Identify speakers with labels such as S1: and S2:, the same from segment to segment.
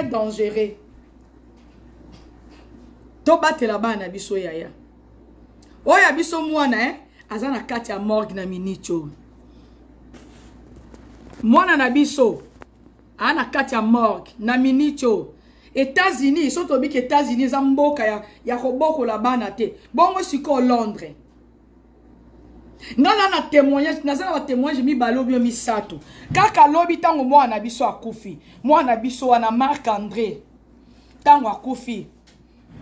S1: très dangereux. Tobatela bana na biso yaya. Oyo ya biso mwana eh, aza na kati ya morgue na minute oyo. Mwana na biso aa na kati ya morgue na minute oyo. États-Unis, soki tobiki États-Unis eza mboka ya, ya kobokola bana te. Bongo sikoyo Londres. Nga na na témoignage, naza na ba témoignage mibale obio misato. Kaka lobi ntango mwana na biso akufi, mwana na biso wana Marc André ntango akufi,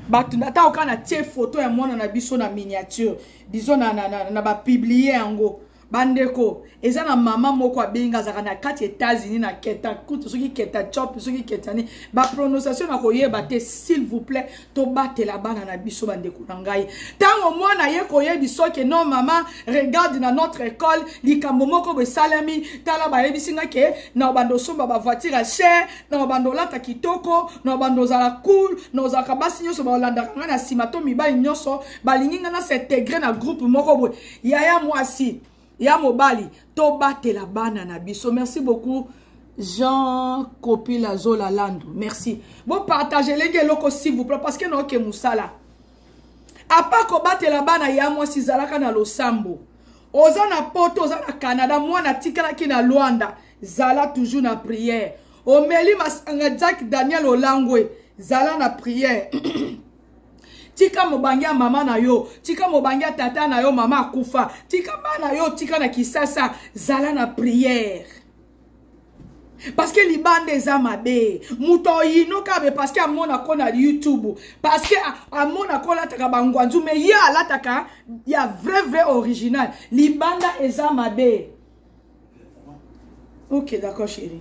S1: bato ata oka na tie photo ya mwana na biso na miniature, disons na, na, na, na ba publier yango. Bandeko, eza na mama moko abenga azalaka na kati États-Unis na keta kutu soki keta chop soki keta ni ba prononciation na koyeba te. S'il vous plaît, tobatela bana na biso bandeko na ngai. Tango mwana ye koyebi soki non mama, regarde na notre école likambo moko boye esalemi, tala bayebisi nga ke na bando somba ba voiture ya cher, na bando lata kitoko, na bando ozala cool, na ozalaka basi nyonso baolandaka nga na nsima to mibali nyonso balingi nga na s'intégrer na groupe moko boye. Yaya mwasi, ya mobali, tobatela bana na biso. Merci beaucoup Jean Kopila Zola Landu. Merci. Bon partager lenge eloko s'il vous plaît parce que na oke musala. Apa kobatela bana ya mwasi zalaka na losambo. Oza na poto, oza na Canada, mwana tikalaki na Luanda, zala toujours na prière. Omeli masanga Jack Daniel Olangwe, zala na prière. Tika mobange ya mama na yo, tika mobange ya tata na yo, mama akufa, tika bana yo, tika na Kisasa, zala na prière. Parce que libanda eza mabe. Moto oyino kabe parce que amona ko na YouTube, parce que amona ko lataka bangwanzu, mais ye alataka ya vrai vrai original. Libanda eza mabe. Ok, d'accord chérie.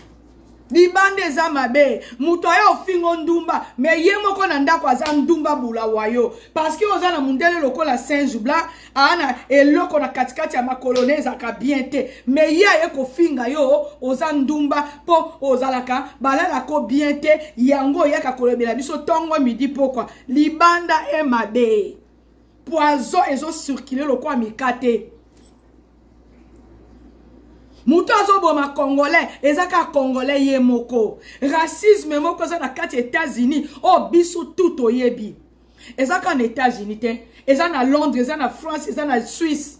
S1: Libanda eza mabe. Moto aya ofingo ndumba, mais ye moko na ndako aza ndumba bula wayo. Parce que oza na mundele lokola singe blanc, ana eloko na katikati ya makolo ne ezalaka bien te. Mais ye aye kofinga yo, oza ndumba po ozalaka balalako bien te, yango oyaka kolobela biso tongo midi pokwa. Libanda e mabe. Poison ezo circuler lokola mikate. Moto azoboma congolais eza kaka congolais ye moko. Racisme moko eza na kati ya États-Unis oyo biso tout toyebi. Eza kaka na États-Unis te, eza na Londres, eza na France, eza na Suisse.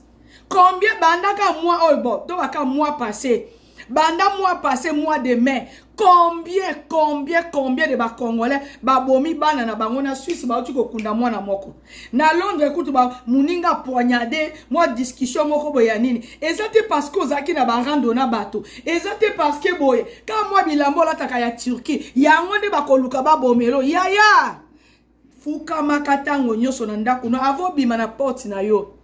S1: Combien bandaka mois oyo bon, to baka mois passé. Banda mois passé, mois de mai, combien, combien, combien de ba congolais babomi bana na bango na Suisse bauti kokunda mwana moko. Na Londres kutu ba muninga poignardé, moi discussion moko boye ya nini. Eza te parce que ozalaki na ba rando na bato. Eza te parce que boye, ka mwa bilambo olataka ya Turquie, yango nde bakoluka babomelo. Yaya! Fukamaka tango nyonso na ndako no avant obima na porte na yo.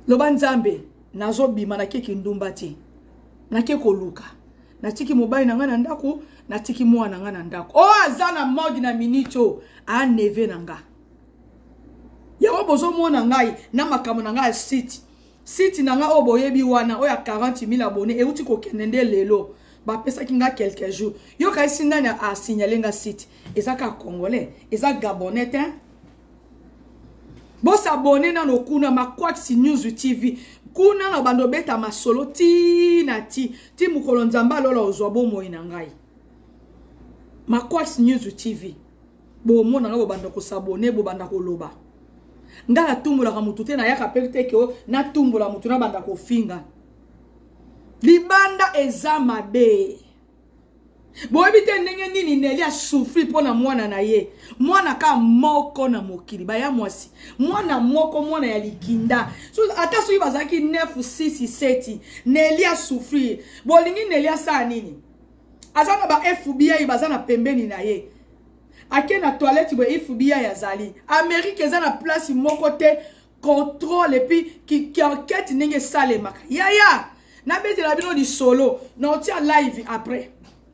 S1: Loba Nzambe, nazobima nake kindumba te. Nake koluka. Natiki mobali na ngai na ndako, natiki mwana na ngai na ndako. Oh, aza na morgue na minute oyo, a neve na nga. Yango bozomona ngai na makambo na ngai ya site. Site na ngai oyo boyebi wana, oyo ya 40 000 abonnés, euti kokende nde lelo. Bapesaki nga quelques jours. Yo kaisi nani a signaler nga site? Eza ka congolais, eza gabonais hein? Bo s'abonner nano kuna Makwaks News TV. Kuna na bando beta masolo ti na ti. Ti mukolo Nzambe alola ozwa bomoi na ngai. Makwaks News TV. Bo mona nga bo bando ko s'abonner, bo banda ko loba. Nga na tumbolaka mutu te na yaka pe te ke na tumbola mutu na banda ko finga. Libanda eza mabe. Boyebi te ndenge nini Nelly a souffrir mpo na mwana na ye. Mwana ka moko na mokili, baya mwasi. Mwana moko, mwana ya likinda. So, ata soki bazalaki 9, 6, 7, Nelly a souffrir. Bolingi Nelly asala nini? Aza na ba FBI baza na pembeni na ye. Ake na toilette boye FBI azali. Amérique eza na place moko te contrôle et puis qui enquête ndenge esalemaka. Yaya, nabetela bino lisolo, na otia live après.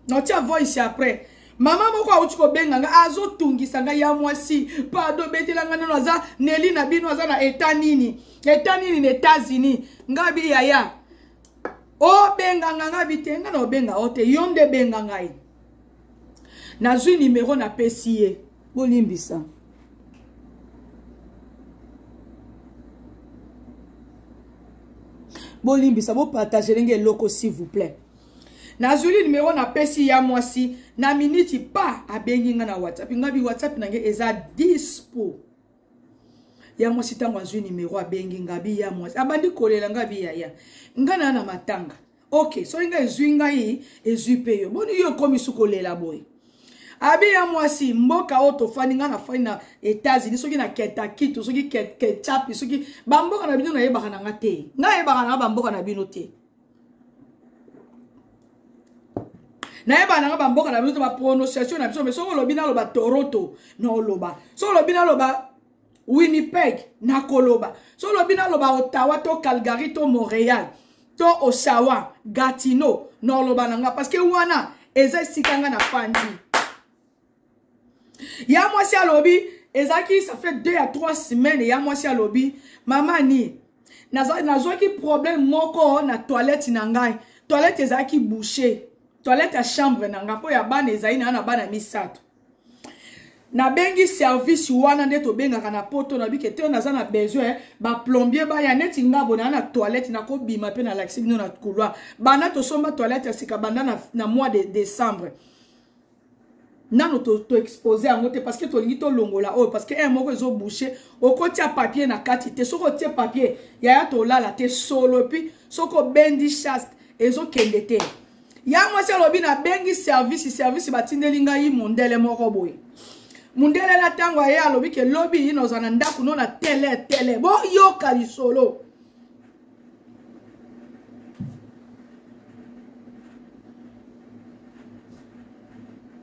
S1: Na otia voice après. Mama moko auti kobenga nga, azotungisa nga ya mwasi. Pardon, betela nga nano aza Nelly na bino aza na état nini? État nini na États-Unis? Nga bi yaya. Obenga nga nga bi te, nga na obenga o te, yo nde benga ngai. Nazwi numéro na pesi ye. Bolimbisa. Bolimbisa, bo partager ndenge eloko s'il vous plaît. Nazwili numero, napesi ya mwasi na miniti pa abengi nga na WhatsApp. Nga bi WhatsApp na nge eza dispo. Ya mwasi ntango azwi numero abengi nga, bi ya mwasi abandi kolela. Nga bi yaya, nga na na matanga. Ok, soki ngai ezwi, ngai ezwi mpe yo. Boni yo okomi su kolela boye? Abi ya mwasi, mboka oyo tofandi, ngai nafandi na États-Unis, soki na Kentucky to soki Ketchup, soki bamboka na bino, nayebaka na nga te. Ngai nayebaka na nga bamboka na bino te, nayebaka na nga bamboka na bino te, baprononciation na biso. Mais soki olobi naloba Toronto, na oloba. Soki olobi naloba Winnipeg, nakoloba. Soki olobi naloba Ottawa to Calgary to Montréal to Oshawa, Gatineau, na oloba na nga, parce que wana eza esika nga nafandi. Ya mwasi alobi ezalaki, ça fait 2 à 3 semaines. Ya mwasi alobi: mama ni nazwaki problème moko na toilette na ngai. Toilette ezalaki bouché, toilette ya chambre na ngai, mpo ya bana ezali na bana misato. Nabengi service wana nde tobengaka na poto, nabike te, naza na besoin baplombier baya. Neti nga boye, naa na toilette, nakobima mpe nalakisi bino na couloir. Banda tosomba toilette ya sika, banda na mois de décembre, nano toexpose to yango te, parce que tolingi tolongola oyo, parce que un moko ezobouche, okotia papier na kati te. Soki otie papier, yaya, tolala te solo. Et puis soki obendi chaste, ezokende te. Ya mwasi alobi: nabengi service, service batindeli ngai mondele moko boye. Mondele na ntango aye, alobi ke lobi naozala na ndako no na tele tele. Boyoka lisolo.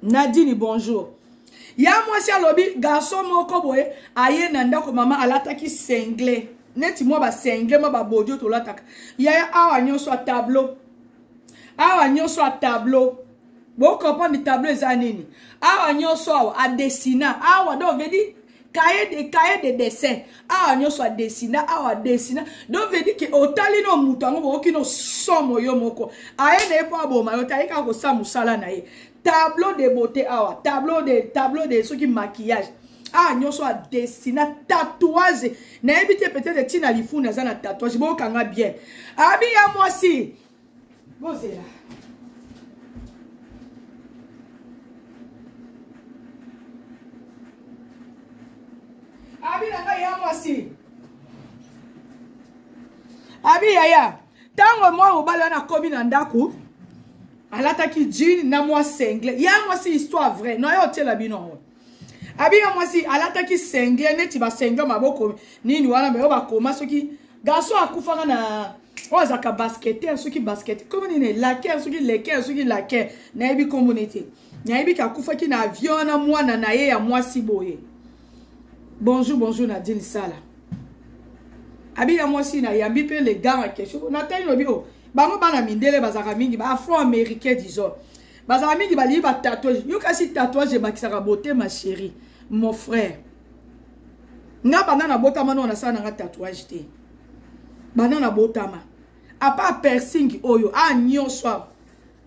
S1: Nadine, bonjour. Ya mwasi alobi garçon moko boye aye na ndako mama, alataki singlet, neti mwa basinglet, mwa babodi oyo tolataka. Yaya, awa nyonso ya tableau, awa nyonso ya tableau. Bocomprendre tableau eza nini? Awa nyonso awa adessina awa, donc veut dire cahier de dessin. Awa nyonso adessina awa, adessina. Donc veut dire ke otali no moto yango, bokoki no somo yo moko. Aye na ye mpo aboma yo te, aye kaka kosala mosala na ye. Tableau de beauté awa, tableau de soki maquillage, awa nyonso adessina. Tatouage nayebi te, peut-être ntina lifuni aza na tatouage. Bokanga bien. Abi ya mwasi, bozela. Abi na ngai ya mwasi, abi yaya, ntango mwa mobali wana akomi na ndako, alataki jean na mwa singlet. Ya mwasi, histoire vraie na yo otiela bino yango. Abi ya mwasi alataki singlet neti basinglet maboko nini wana, me oyo bakoma soki garçon akufaka na oyo azalaka basketteur, soki basket kombo nini, laker, soki leker, soki laker, nayebi kombo neti. Nayebi ke akufaki na avion na mwana na ye ya mwasi boye. Bonjour, bonjour Nadine Sala. Abi ya mwasi, nayambi mpe le gars en question. Natali, lobi o bango bana mindele bazalaka mingi, baafro-américain disons, bazalaka mingi, balingi batatouage. Yo kasi tatouage ebakisaka beauté, ma chérie, mon frère. Nga banda nabotama no nasala nanga tatouage te. Banda nabotama, à part piercing oyo a nyonso awa,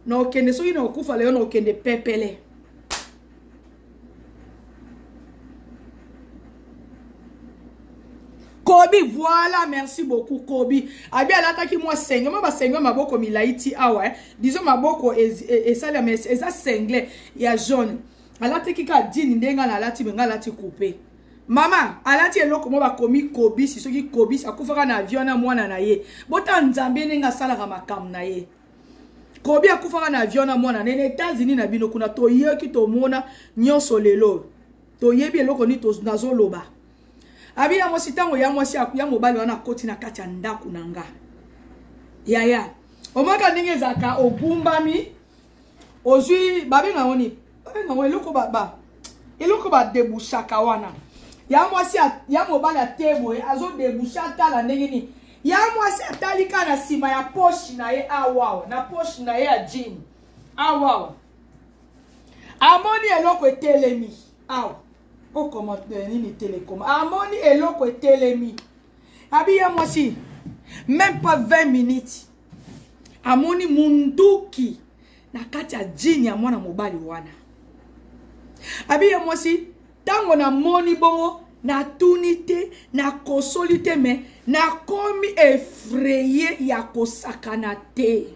S1: na okende soki na okufa lelo, na okende pepele. Kobi, voilà, merci beaucoup Kobi. Abi alataki mwa singlet, mwa basinglet maboko milai ti awa, eh. Disons maboko esalama eza singlet ya jaune. Alataki kaka jean ndenge na alati, benga alati coupe. Mama alati eloko mo bakomi Kobisi, soki Kobisi akufaka na avion na mwana na ye. Bota Nzambe ndenge asalaka makambo na ye. Kobi akufaka na avion na mwana nene. États-Unis na bino kuna, toyoki, tomona nyonso. Lelo toyebi eloko nini nazoloba. Abi ya mwasi, ntango ya mwasi ya mobali wana akoti na kati ya ndako na nga, yaya, omaka ndenge ezalaka, ogumbami, ozwi, babenga yango nini, babenga yango eloko ba eloko badebouchaka wana. Ya mwasi ya mobali ate boye, azodébouche, atala ndenge nini. Ya mwasi atali kaka na nsima ya poche na ye awawa, na poche na ye ya jean awawa, amoni eloko etelemi awa. Okoma nini, telekoma, amoni eloko etelemi. Abi ya mwasi, même pas 20 minutes, amoni munduki na kati ya jean ya mwana mobali wana. Abi ya mwasi, ntango namoni bongo, natuni te, nakosoli te, me nakomi effrayé ya kosakana te.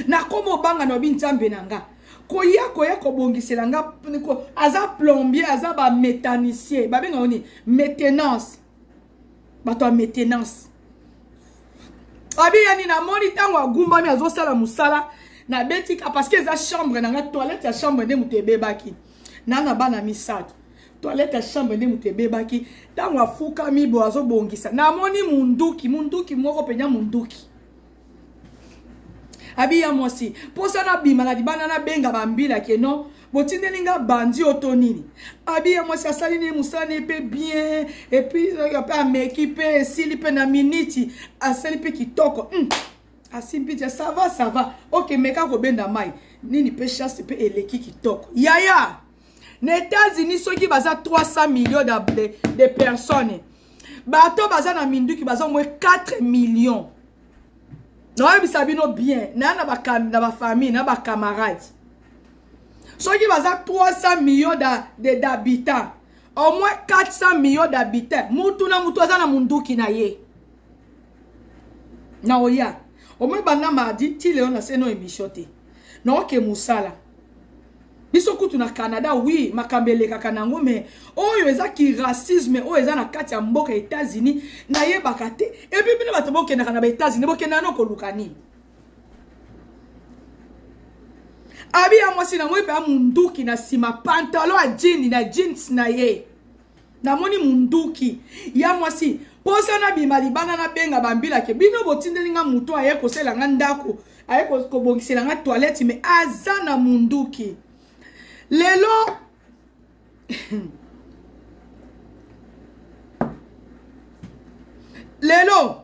S1: Nakoma obanga na obi nzambe na nga koya koya kobongisela nga. Aza plombier, aza bamécanicien, babengaka nini, maintenance, bato ya maintenance. Abi yani namoni ntango agumbami azosala mosala, nabetika parce que eza chambre na nga, toilette ya chambre nde moto ebebaki. Na bana misato, toilette ya chambre nde moto ebebaki. Ntango afukami bo azobongisa, namoni munduki, munduki moko mpenza, munduki. Abi ya mwasi, mposa nabima na libanda, nabenga bambila ke non, botindeli nga bandi oyo to nini. Abi ya mwasi asali nini, mosala ne mpe bien, et puis mpe ameki mpe esili mpe na miniti, asali mpe kitoko. Asimbi tia, ça va, ça va, ok, meka kobenda mai nini mpe chasse mpe eleki kitoko. Yaya, na États-Unis soki baza 300 millions de personnes, bato baza na minduki baza moins 4 millions. Naoyebisa bino bien, naya na bafamille, na bacamarade, soki baza 300 millions d'habitants, au moins 400 millions d'habitants, mutu na mutu aza na munduki na ye. Na oya omoi banda mardi ti lelo na seno émission te, naoke mosala. Biso kutu na Canada, oui, makambo elekaka nango, mais oyo eza ki racisme oyo eza na kati ya mboka États-Unis, nayebaka te. Et puis bino bato bokendaka na baÉtats-Unis, bokendaka no koluka nini? Abi ya mwasi, namoni mpe ya munduki na nsima pantalon ya jean, na jeans na ye, namoni munduki. Ya mwasi, mposa nabima libanda, nabenga bambila ke bino botindeli nga moto aye kosala nga ndako, aye kobongisela nga toilette, mais aza na munduki. Lelo lelo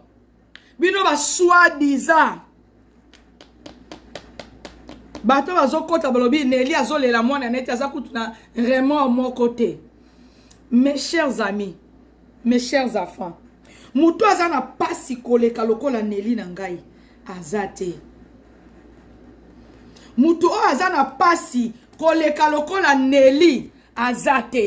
S1: bino basoi-disant bato bazokɔta, balobi Neli azolela mwana neti aza kutu na remords moko te. Mes chers amis, mes chers enfants, moto aza na pasi koleka lokola Neli na ngai aza te. Moto oyo aza na pasi koleka lokola Neli aza te.